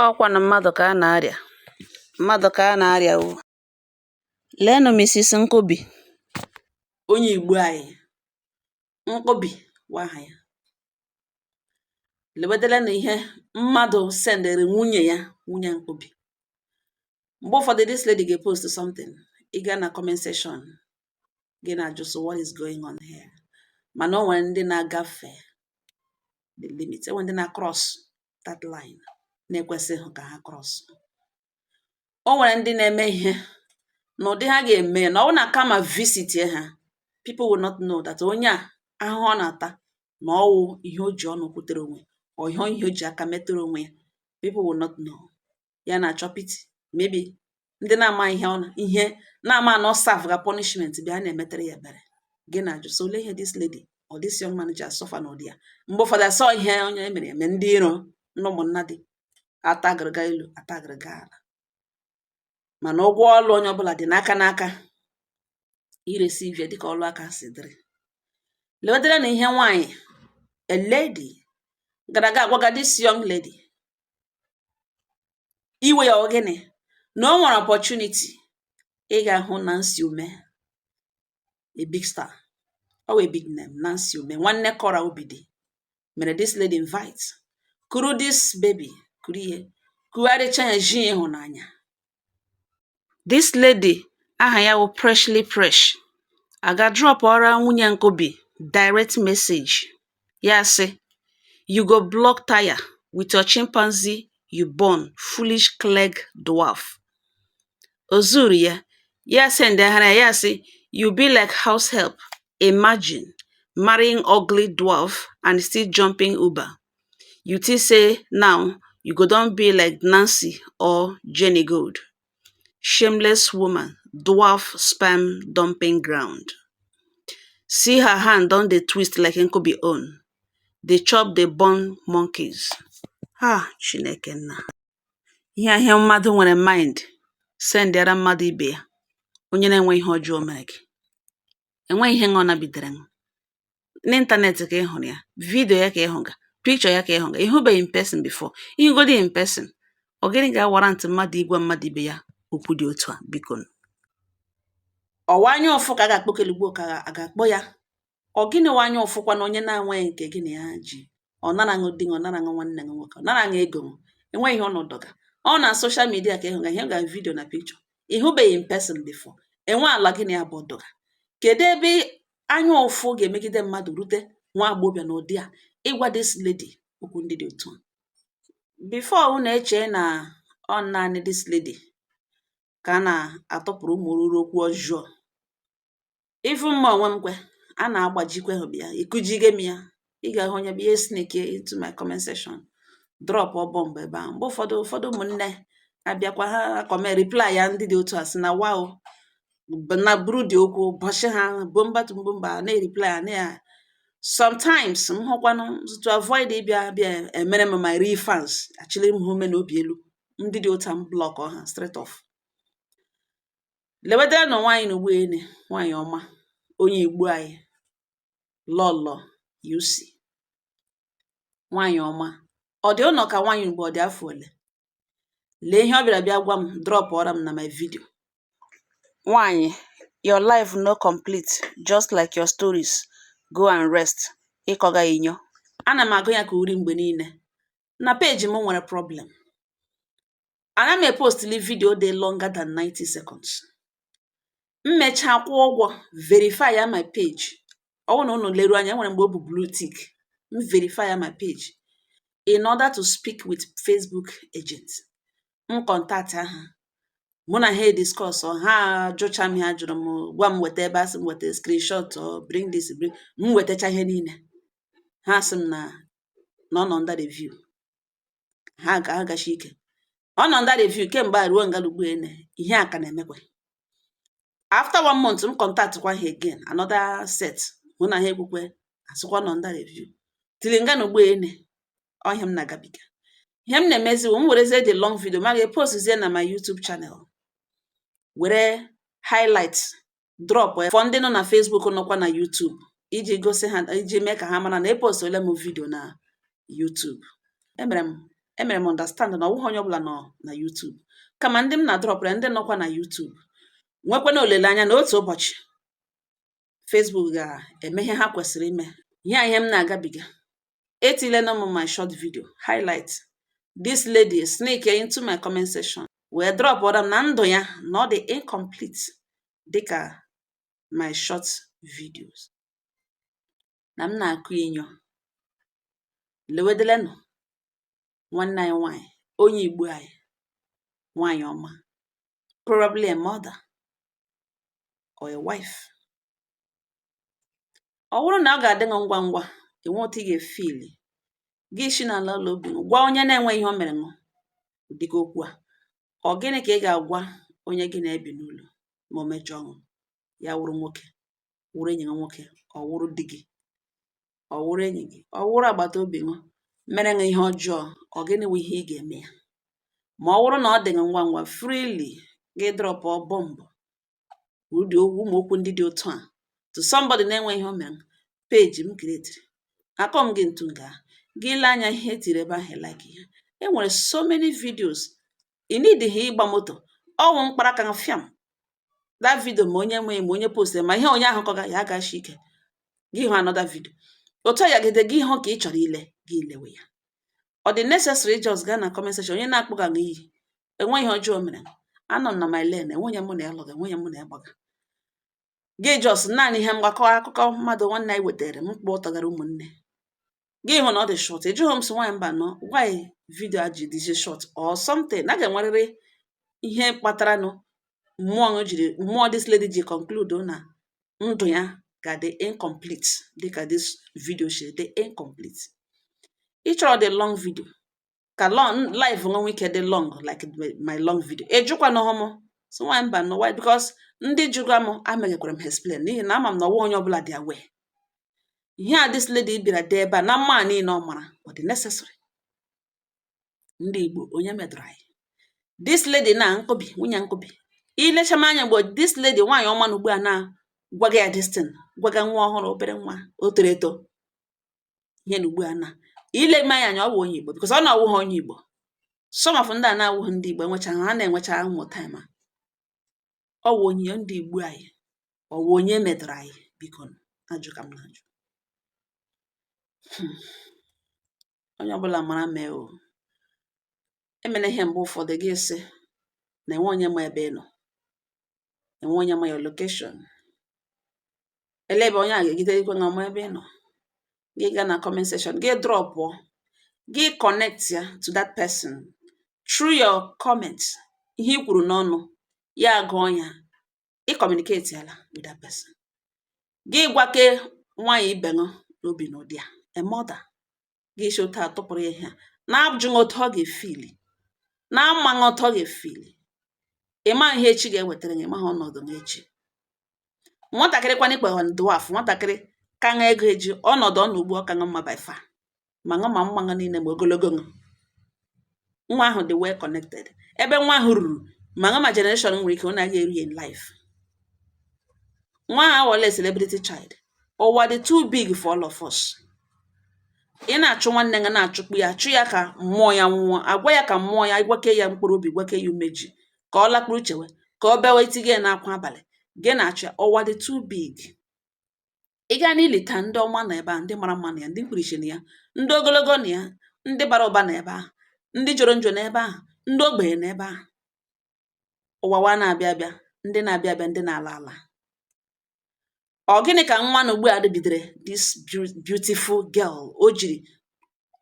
Ọkwanụ mmadụ ka a na-arịa, mmadụ ka a na-arịa o. Leenụ Mrs. Nkobi, onye Igbo anyị, Nkobi wụ aha ya. Lewedelenụ ihe mmadụ sendịrị nwunye ya, nwunye Nkobi. Mgbe ụfọdụ this lady ga-post something, ị gaa na comment section, gị na-ajụ, "So what is going on here?" Mana o nwere ndị na-agafe the limit, enwere ndị na-cross that line na-ekwesịghị ka ha cross. O nwere ndị na-eme ihe n'ụdị ha ga-eme na ọ bụrụ na kama visit ha, people will not know that onye a ahụhụ ọ na-ata na ọwụ ihe o ji ọnụ kwutere onwe or ihe o ji aka metere onwe ya. People will not know. Ya na-achọ pity, maybe ndị na-ama ihe ọ ihe na-ama na ọ serve ga punishment bịa na-emetere ya ebere. Gị na-ajụ, so olee ihe this lady or this young man ji asuffer n'ụdị ya? Mgbe ụfọdụ asọ ihe onye emere eme, ndị iro ndị ụmụnna dị ata agịrịga elu, ata agịrịga ala, mana ụgwọ ọlụ onye ọbụla dị n'aka n'aka ireceive ya dịka ọlụ aka si dịrị. Lewedere na ihe nwaanyị, a lady gara aga agwaga this young lady, iwe ya ọ gịnị na o nwere opportunity ịga hụ Nancy Ume, a big star ọ wee big name. Nancy Ume, nwanne Cora Obidi, mere this lady invite, kuru this baby, kuru ihe kugharịcha ya ji ịhụnanya. This lady aha ya wụ Freshly Fresh, aga drop ọra nwunye Nkobi direct message. Ya sị, "You go block tire with your chimpanzee you born, foolish cleg dwarf." O zuru ya, ya send ya, ya sị, "You be like house help. Imagine marrying ugly dwarf and still jumping Uber. You think say now you go don be like Nancy or Jenny Gold? Shameless woman, dwarf sperm dumping ground. See her hand don dey twist like Nkobi own. Dey chop dey born monkeys." Ha, Chineke nna! Ihe a ihe mmadụ nwere mind sendịara mmadụ ibe ya, onye na-enwe ihe ọjọọ mere gị. Enweghị ihe ṅụ nabidere ṅụ. N'ịntanetị ka ị hụrụ ya, video ya ka ị hụga, picture ya ka ị hụga, ị hụbeghị in person before. Ịhụgodi in person, ọ gịnị ga-awarrant mmadụ ịgwa mmadụ ibe ya okwu dị otu a, biko? Ọwa anya ụfụ ka a ga-akpọkelugbo ka a ga-akpọ ya? Ọ gịnị wụ anya ụfụkwa na onye na-enweghị nke gị na ya ji? Ọ naraghị di gị, ọ naraghị nwanne gị nwoke, ọ naraghị ego gị, enweghị ihe ọnọdụ ga. Ọ na social media ka ị hụga ihe ga, video na picture. Ị hụbeghị in person before. Enwe ala gị na ya bụ ọdọga. Kedu ebe anya ụfụ ga-emegide mmadụ rute nwa agbọghọbịa n'ụdị a ịgwa this lady okwu ndị dị otu a? Before unu eche na ọ naanị this lady ka a na-atụpụrụ ụmụ oruru okwu ọjọọ. Even mụ onwe m kwe, a na-agbajikwe ha bịa ekujige m ya. Ị ga-ahụ onye bịa sneak into my comment section, drop bomb ebe ahụ. Mgbe ụfọdụ, ụfọdụ ụmụnne abịakwa, ha comment reply ya ndị dị otu a sị na wow, na buru dị okwu bọchị ha bomba to bomba na-ereply ya na ya. Sometimes m hụkwanụ to avoid ịbịa bịa emere m my real fans achịlị m ha ume na obi elu, ndị dị otu a m block ha straight off. Lewedenụ nwaanyị na ugbu ene, nwaanyị ọma, onye Igbo anyị, Lọlọ UC, nwaanyị ọma. Ọ dị ụnọ ka nwaanyị ugbu ọ dị afọ ole? Lee ihe ọ bịara bịa gwa m, drop ọra m na my video. Nwaanyị, your life no complete, just like your stories. Go and rest. Ịkọga inyo. Ana m agụ ya ka uri mgbe niile. Na page m nwere problem. Ana m epostili video dị longer than 90 seconds. M mechaa kwụọ ụgwọ verify ya my page. Ọ bụrụ na unu leruo anya, enwere mgbe o bu blue tick. M verify ya my page in order to speak with Facebook agent. M contact ha, mụ na ha discuss, ha jụcha m ihe ha jụrụ m, gwa m weta ebe a sị m weta screenshot or bring this, bring m wetacha ihe niile. Ha sị m na ọ nọ under review. Ha ga-agachi ike. Ọ nọ under review kemgbe a ruo ngala ugbu ene, ihe a ka na-emekwe. After one month, m contact kwa ha again, another set, hụ na ha ekwukwe, asịkwa nọ under review. Till nga na ugbu ene, ọ ihe m na-agabiga. Ihe m na-emezi bụ m werezie the long video ma ga-epostzie na my YouTube channel, were highlight drop for ndị nọ na Facebook, nọkwa na YouTube, iji gosi ha, iji mee ka ha mara na epostole m video na YouTube. Emere m Emere m understand na ọ wụghị onye ọbụla nọ na YouTube, kama ndị m na-adropụrụ ndị nọkwa na YouTube nwekwana olileanya na otu ụbọchị Facebook ga-eme ihe ha kwesịrị ime. Ihe a ihe m na-agabiga etilena m my short video highlight. This lady sneak into my comment section wee drop ọra m na ndụ ya na ọ dị incomplete dịka my short videos na m na-akụ inyo. Lewedelenụ nwanne anyị nwanyị, onye Igbo anyị, nwanyị ọma, probably a mother or a wife. Ọ bụrụ na ọ ga-adị gị ngwa ngwa enwe otu ị ga-efeeli gị si n'ala ụlọ obi gwa onye na-enwe ihe o mere ṅụ dịka okwu a, ọ gịnị ka ị ga-agwa onye gị na-ebi n'ụlọ ma o mejọọ ṅụ, ya wụrụ nwoke, wụrụ enyi gị nwoke, ọ wụrụ di gị, ọ wụrụ enyi gị, ọ wụrụ agbata obi ṅụ mere ṅụ ihe ọjọọ, ọ gịnị wụ ihe ị ga-eme ya? Ma ọ wụrụ na ọ dị gị ngwa ngwa freely gị drop bomb ụdị ụmụ okwu ndị dị otu a to somebody na-enwe ihe o mere, page m createri akọ m gị ntu nga gị lee anya ihe etiri ebe ahụ, like ihe e nwere so many videos. Ị need ịgba moto ọwụ mkparaka fiam that video, ma onye nwe, ma onye post, ma ihe onye ahụ kọga ya agachi ike gị hụ another video otu a yagide gị hụ ka ị chọrọ ile gị lewe ya. Ọ dị necessary just gaa na comment section onye na-akpụga gị iyi enwe ihe ọjọọ mere? Anọ m na my lane, enwe onye mụ na ya lụga, enwe onye mụ na ya gbaga. Gị just naanị ihe mgbakọ akụkọ mmadụ nwanne anyị wetara m mkpọ ụtọgara ụmụnne gị hụ na ọ dị short. Ị jụghị m sị nwaanyị mba nọ, why video a ji dịzie short or something? Na ga-enwerịrị ihe kpatara nụ mmụọ jiri mmụọ this lady ji conclude na ndụ ya ga-adị incomplete dịka this video si dị incomplete. Ị chọrọ the long video ka long live nwe ike dị long like my long video. Ị jụkwana m so nwaanyị mba nọ, why? Because ndị jụga m ameghekwara m explain, n'ihi na ama m na ọwụ onye ọbụla dị aware ihe a this lady bịara dee ebe a na mma niile ọ mara. Ọ dị necessary? Ndị Igbo, onye medụrụ anyị this lady na Nkobi, nwunye Nkobi, ilecha m anya mgbe this lady nwaanyị ọma na ugbu a na gwaga ya this thing, gwaga nwa ọhụrụ, obere nwa o toro eto ihe na ugbu a na ile m anya ọ bụ onye Igbo, because ọ na-awụghị onye Igbo. Some of ndị a na-awụghị ndị Igbo enwecha ha na-enwecha ụmụ time a. Ọ wụ onye ndị Igbo anyị, ọ wụ onye medụrụ anyị? Biko, ajụ ka m na-ajụ. Onye ọbụla mara mee o emena ihe. Mgbe ụfọdụ gị sị na enwe onye ma ebe ị nọ, enwe onye ma your location, ele ebe onye a ga-egide ikwe na ọma ebe ị nọ, gị gaa na comment section, gị dropụọ, gị connect ya to that person through your comment. Ihe i kwuru n'ọnụ ya gụọ ya, ị communicate yala with that person. Gị gwake nwaanyị ibe ṅụ n'obi n'ụdị a, a mother, gị si otu a tụpụrụ ya ihe a na-ajụghị otu ọ ga-efeeli, na-amaghị otu ọ ga-efeeli. Ị ma ihe echi ga-ewetara gị, ịmaghị ọnọdụ n'echi. Nwatakịrị kwana ikpe dwarf, nwatakịrị ka ṅa ego eji ọnọdụ ọ nọ ugbu ọ ka ṅụ mma by far, ma ṅụ ma mma ṅụ niile ma ogologo ṅụ. Nwa ahụ dị well connected ebe nwa ahụ ruru, ma ṅụ ma generation nwere ike ọ naghị eru ya in life. Nwa ahụ awọla a celebrity child. Ụwa dị too big for all of us. Ị na-achụ nwanne gị, na-achụkpu ya, chụ ya ka mmụọ ya nwụọ, agwa ya ka mmụọ ya gwake ya mkpụrụ obi, gwake ya umeji ka ọ lakpuru chewe, ka ọ bewe itigo ya n'akwa abalị. Gị na-achụ ya, ụwa dị too big. Ị gaa n'ili taa, ndị ọma nọ ebe ahụ, ndị mara mma na ya, ndị mkpirisi na ya, ndị ogologo na ya, ndị bara ụba na ebe ahụ, ndị jọrọ njọ n'ebe ahụ, ndị ogbenye n'ebe ahụ. Ụwa wa na-abịa abịa, ndị na-abịa abịa, ndị na-ala ala. Ọ gịnị ka nwa na ugbu a bidere this beautiful girl o jiri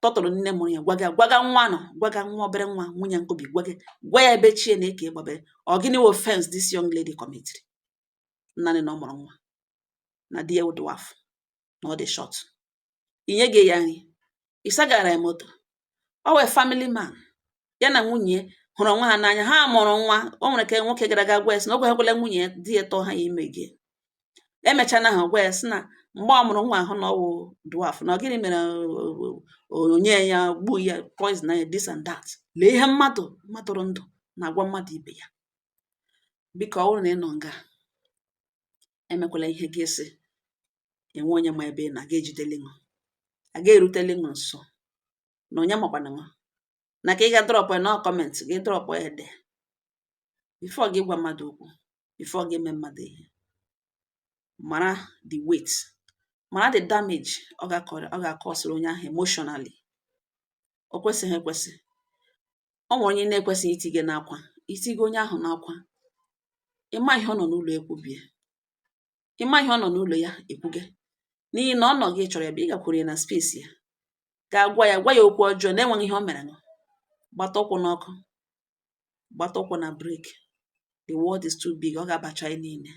tọtụrụ nne mụrụ ya, gwaga gwaga nwa nọ, gwaga nwa obere nwa nwunye Nkobi, gwaga gwa ya ebe chie na-eke gbabere? Ọ gịnị wụ offense this young lady committed? Naanị na ọ mụrụ nwa na di ya wụ dwarf, na ọ dị short. Inye gị ya nri, ịsagara ya moto. Ọ wee family man, ya na nwunye hụrụ onwe ha n'anya, ha mụrụ nwa. O nwere ka nwoke gara aga gwa ya sị na o gweghịkwala nwunye ya di ya tọọ ha ya ime gị. Emechana ha gwa ya sị na mgbe ọ mụrụ nwa ahụ na ọ wụ dwarf, na ọ gịnị mere onye ya gbuo ya, poison ya, this and that. Lee ihe mmadụ mmadụ ndụ na-agwa mmadụ ibe ya. Biko, ọ bụrụ na ị nọ nga, emekwala ihe gị sị enwe onye ma ebe ị na ga ejideli ṅụ, a ga-eruteli ṅụ nso na onye makwana ṅụ. Na ka ị ga drop ya na comment, gị drop ya there. Before gị gwa mmadụ okwu, before gị eme mmadụ ihe, mara the weight, mara the damage ọ ga-akọrọ, ọ ga-akọsịrị onye ahụ emotionally. O kwesịghị ekwesị. Ọ nwere onye na-ekwesịghị itige n'akwa, itige onye ahụ n'akwa. Ịma ihe ọ nọ n'ụlọ ekwubie, ịma ihe ọ nọ n'ụlọ ya ekwuge, n'ihi na ọ nọ gị chọrọ ya bịa, ị gakwuru ya na space ya, gaa gwa ya, gwa ya okwu ọjọọ na-enweghị ihe o mere. Nụ gbata ụkwụ n'ọkụ, gbata ụkwụ na brake. The world is too big. Ọ ga-abacha anyị niile.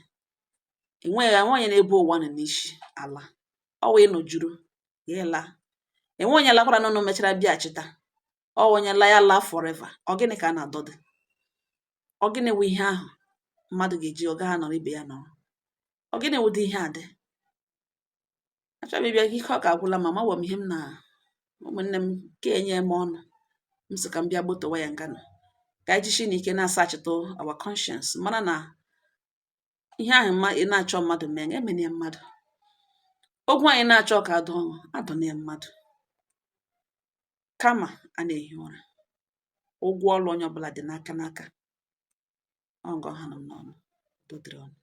Enweghị enwe onye na-ebu ụwa nọ n'isi ala. Ọ wụ ịnọ juru ya laa. Enwe onye lakwara n'ụnụ mechara bịachita. Ọ wụ onye la ya laa forever. Ọ gịnị ka a na-adọdị? Ọ gịnị wụ ihe ahụ mmadụ ga-eji ọ gaghị anọrọ ibe ya nọrọ? Ọ gịnị wụdị ihe a dị? Achọrọ m ịbịa, ike ọ ga-agwụla ma amawa m ihe m na ụmụnne m ka enye m ọnụ. M sị ka m bịa gbotowa ya nganụ, ka anyị jishi n'ike na-asachịtụ our conscience, mara na ihe ahụ ma ị na-achọ mmadụ mee, emena ya mmadụ. Okwu anyị na-achọ ka adụ ọṅụ adụna ya mmadụ, kama a na-ehi ụra. Ụgwọ ọlụ onye ọbụla dị n'aka n'aka. Ọ nga ọha nọ m n'ọnụ. Udo dịrị unu.